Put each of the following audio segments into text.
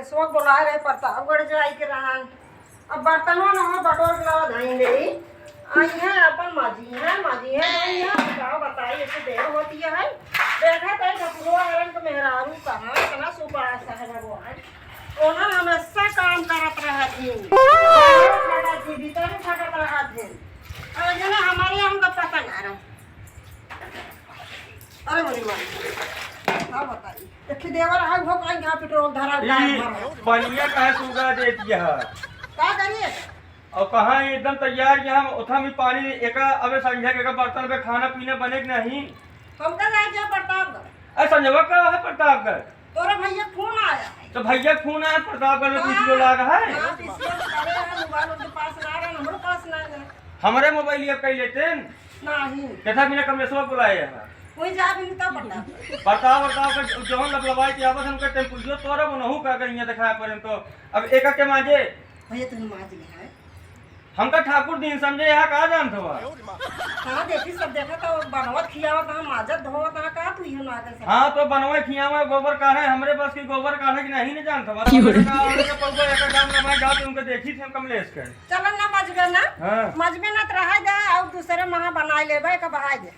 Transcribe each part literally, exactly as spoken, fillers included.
सोक बोलाए रहे, प्रतापगढ़ जाए के रहन। अब बर्तनवा न हो, बटोर के लावा धइले। आई है, अपन माजी है, माजी है, धई है। अब का बताई, ऐसे देर होती है। देखा तो ठाकुरवा हरन के मेहरारू कहाँ, इतना सुपास है भगवान। ओना हमेशा काम करत रहत ही। बाहर खटत ही, भीतर खटत रहत ही। और जना हमारे यहाँ हमका पता ना रहा। अरे मोरी माई, का बताई? एक ठे देवर है, वो कहीं का पेट्रोल धरा, ई गाय भरा। पनिया काहे सुगा देती है? का करिए? और कहाँ एकदम तैयार यहाँ, उठा में पानी एका, अबे संझा के एका बर्तन पे खाना पीना बने के नहीं? हमका जाए क्या प्रतापगढ़? अरे संझवा का है प्रतापगढ़? तोरे भैया के फोन आया है। तो भैया के फोन आया, प्रतापगढ़ में हाँ, पीसीओ लाग है? हाँ, पीसीओ करे है, मोबाइल उनके पास ना रहे, हमरो पास ना रहे। हमरे मोबाइल ये कई लेते हैं। नहीं। देखा बिना कमलेशवा बुलाए है। वही जा बिन तब बता। प्रताप, प्रताप का जौन लबलबाई के आवत हमका टेम्पुलियो तोरा बनहु का करिया दिखाए पर तो। अब एक के माजे। भैया तुम माज ले है। हमका ठाकुर दिन समझे यहाँ का जानत हवा? हाँ, देखी सब देखा तो बनवत खियावत हाँ, माजत धोवत हाँ, का तू इहो ना कर सकत? हाँ, तो बनवे खियावे गोबर काढ़े, हमरे बस की गोबर काढ़े की नहीं न जानत हवा। की बोले? का, हमरे का पौधा एक काम ना भाई, जाओ तुमके देखी थे कमलेश के। चलन ना मजबे ना, हाँ। मजबे ना त रहा दे, और दूसरे महा बनाए लेबे, एक बहाए दे।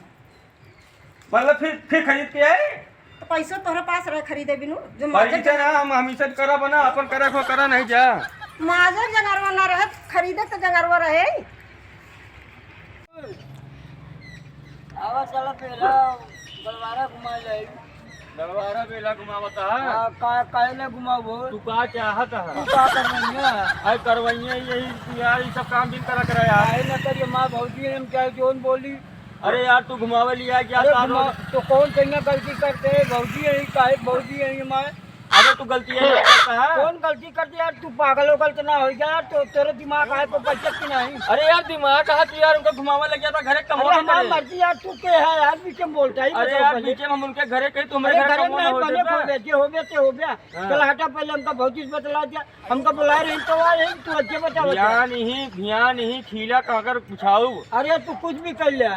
मतलब फिर, फिर खरीद के आए? तो पैसो तोहरे पास रहे खरीदे बिनु, जो माजर खरीदे ना, हम हमेशा करा बना, अपन करे को करा नहीं जा। माजर जंगरवा ना रहे, खरीदे तो जंगरवा रहे। आवा चला पहला गलवारा घुमा जाई। गलवारा बेला घुमावत है? हाँ, का, काहे ना घुमाबो? तू का चाहत है? तू का करवइया? अरे करवइया यही यार, ये सब काम भी करा करा यार। काहे ना करिए, माँ भौजी हम चाहे जोन बोली। अरे यार, तू घुमावे लिया क्या अरे तारो? घुमा-, तो कौन कहिया गलती करते हैं? भौजी यही, काहे भौजी यही माँ? अरे तू गलती है करता है। कौन गलती कर दी यार? तू पागल हो गल तो ना हो गया यार, तो तेरे दिमाग आए को बचत की नहीं। अरे यार, दिमाग कहाँ तू यार, उनको घुमावे लग जाता घरे, कमवा अरे के हमारी करे। मर्जी यार, तू के है यार, बीच में बोलता ही अरे बचाओ यार, पहले। बीच में हम उनके घरे कहीं, तू हमारे अरे घर घरे कमवा नहीं, हो बने जाता। को बेटे हो गया, ते हो गया। हाँ। चल हटा पहले, हमका भौजी से बतला दिया, हमका बुलाए रही तो आ रही, तू अच्छे बता बता। भियान ही, भियान ही खीला का अगर पुछाऊ। अरे तू कुछ भी कर ले।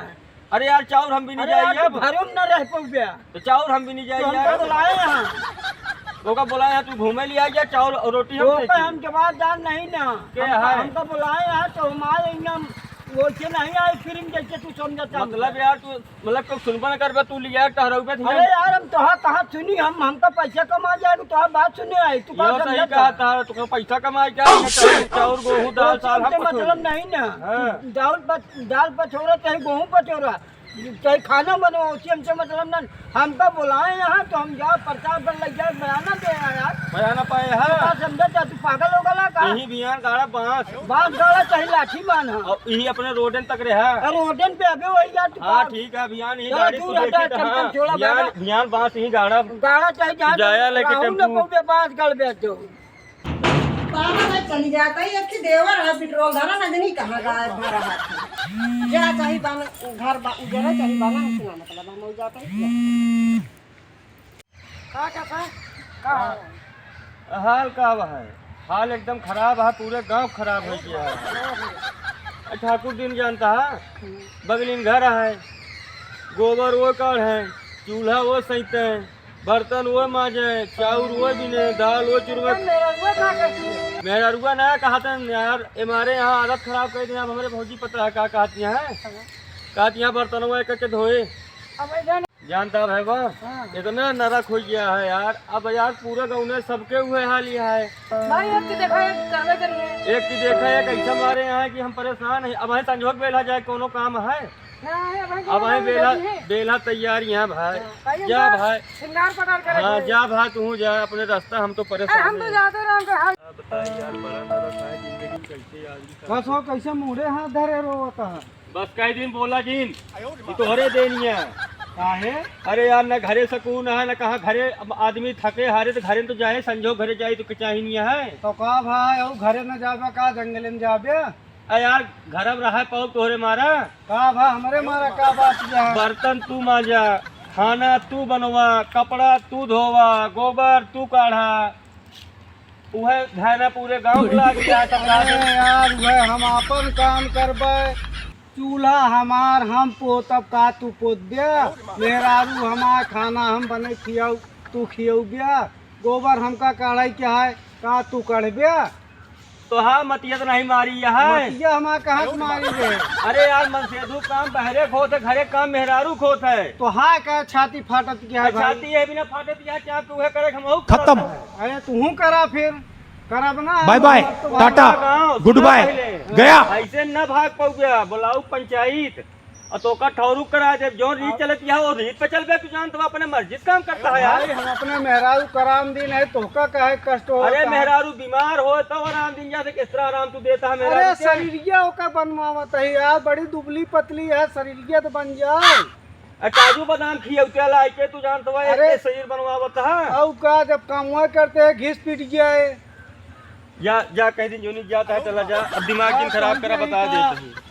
अरे यार, चाउर हम भी नहीं अरे यार, जाइए तू अब। घरों में न रह पउबे। तो चाउर हम भी नहीं तो जाइए हमका यार। बुलाए यहाँ। तो का बुलाए यहाँ, तू घूमे लिया या चाउर और रोटी हम तो देती? हम जवाबदार नहीं ना। के हमका, है? हमका बुलाए यहाँ तो हम आए एकदम वैसे नहीं आए फिल्म जैसे तू समझता मतलब हमका। यार, तू मतलब तो सुनबा न करबे, तू लिया टहरउबे तो अरे हम यार, हम तोहार कहाँ सुनी, हम, हमका पैसा कमा जाए, तोहार बात सुने आई, तू का यो सही समझता? कहा था, तू पैसा कमाए क्या? चाउर, चाउर, गेहूँ, दाल, तो साल हम हमसे पठोई। मतलब नहीं ना। हाँ। तू दाल पर, दाल पचोरा चाहे गेहूँ पचोरा, चाहे खाना बनाओ, उससे हमसे मतलब ना। हमका बुलाए यहाँ तो हम जाओ प्रतापगढ़ लग जाए, बयाना दे आए यार। बयाना पाए है। तू का समझता, तू पागल हो गला का? यही बियान गाड़ा बांस। बांस गाड़ा चाहे लाठी बांध, हाँ। और यही अपने रोडन तक रहे है। अरे रोडन पे अबे वही यार, तू हाँ, पागल। ठीक है, बियान यही चलो गाड़ी दूर तू हटा, देखी तो चल, चल, हाँ। छोड़ा बियान, बयाना। बियान बांस यही गाड़ा। गाड़ा चाहे जहाँ जाया लेके राहु न टेम्पू। पहुँचे, बांस गड़ बेच दो। बाबा भाई चली जाता है, एक ही देवर है, पेट्रोल धरा ना जनी कहाँ गायब भरा हाथ में। जा चाही बाना, घर बा, उजरा चाही बाना, हमसे ना मतलब, हम हो जाता है। का, का, का? का हाल? हाल का बा है? हाल एकदम खराब है, पूरे गांव खराब हो गया है। ठाकुर दिन जानता है, बगलिन घर है, गोबर वो काढ़ है, चूल्हा वो सहित है, बर्तन वो माजे, चाउर वो बिने, दाल वो चुरवे। मेहररुआ ना कहतन यार, हमारे यहाँ आदत खराब कर दिया। अब हमरे भौजी पता है का कहती हैं? हाँ। कहती हैं बर्तन वो एक के धोए। अब ऐसा जानता है बा? हाँ। इतना नरक हो गया है यार। अब यार पूरा गाँव में सबके हुए हाल यह है। भाई, एक तो देखा, एक करबे करिए। एक की देखा, एक ऐसा मारे यहाँ कि हम परेशान हैं। अब है संजोग बेला जाए, कोनो काम है? ना है, अब है बेला, बेला तैयार यहाँ भाई। हाँ, भाई, जा भाई। श्रृंगार पटार करे हाँ, भाई। जा भाई, तू जा अपने रास्ता, हम तो परेशान हैं। हम तो जाते रहे, हम तो हाल बताइए यार, बड़ा नरक है जिंदगी, कैसे आदमी का बस हो, कैसे मुड़े हाथ धरे रोवत है। बस कई दिन बोला जिन, ये तोहरे देन ही है। काहे? अरे यार, ना घरे सुकून है, ना कहाँ घरे, अब आदमी थके हारे तो घरे तो जाए, संजोग घरे जाए तो कुछ ही नहीं है। तो का भाई, और घरे न जाबे का, जंगल में जाबे? अरे यार, घर में रहा पाओ तोहरे मारा। का भाई, हमरे मारा का बात यह है? बर्तन तू माजा, खाना तू बनवा, कपड़ा तू धोवा, गोबर तू काढ़ा, उहे धाना पूरे गांव बुला दिया सब अरे यार, वह हम आपन काम करबे, चूल्हा हमार हम पोतब का तू पोत दे, मेहरारू हमार खाना हम बने खियाऊ तू खियऊ दे, गोबर हमका काढ़ाई के है, का तू काढ़बे? तोहार मतिया त नहीं मारी यह है। मतिया हमार कहाँ से मारी रे? अरे यार, मनसेधू काम बहरे क होत है, घरे काम मेहरारू क होत है। तोहार का छाती फाटत के है भाई? छाती ये बिना फाटत के है, क्या तू है करे, हम खत्म। अरे तू करा फिर, करब ना। बाय बाय, हम तो टाटा, गाँव, गुड सुना बाय, पहले। गया। ऐसे न भाग पाउबे, बुलाऊ पंचायत। और तोका ठौरू करा दे, जो रीत चलत यह, वो रीत पे चलबे, तू जानत हो, अपने मर्जी से काम करता है यार। भाई, हम अपने मेहरारू कराम दिन है, तोका काहे कष्ट हो अरे, का? मेहरारू बीमार हो, तब आराम दिन जाते, किस तरह आराम तू देता है मेहरारू अरे, के? शरीरिया ओका बनवावत है यार, बड़ी दुबली पतली है, शरीरिया तो बन जाए। अरे, काजू बादाम खियौते लाई के, तू जानत हो, अरे, एक शरीर बनवावत है। औ का, जब कामवा करते हैं, घिस पिट जाए। जा, जा, कहीं दिन जोनी जाता है, चला जा, अब दिमाग जिन खराब करा, बता देते हैं।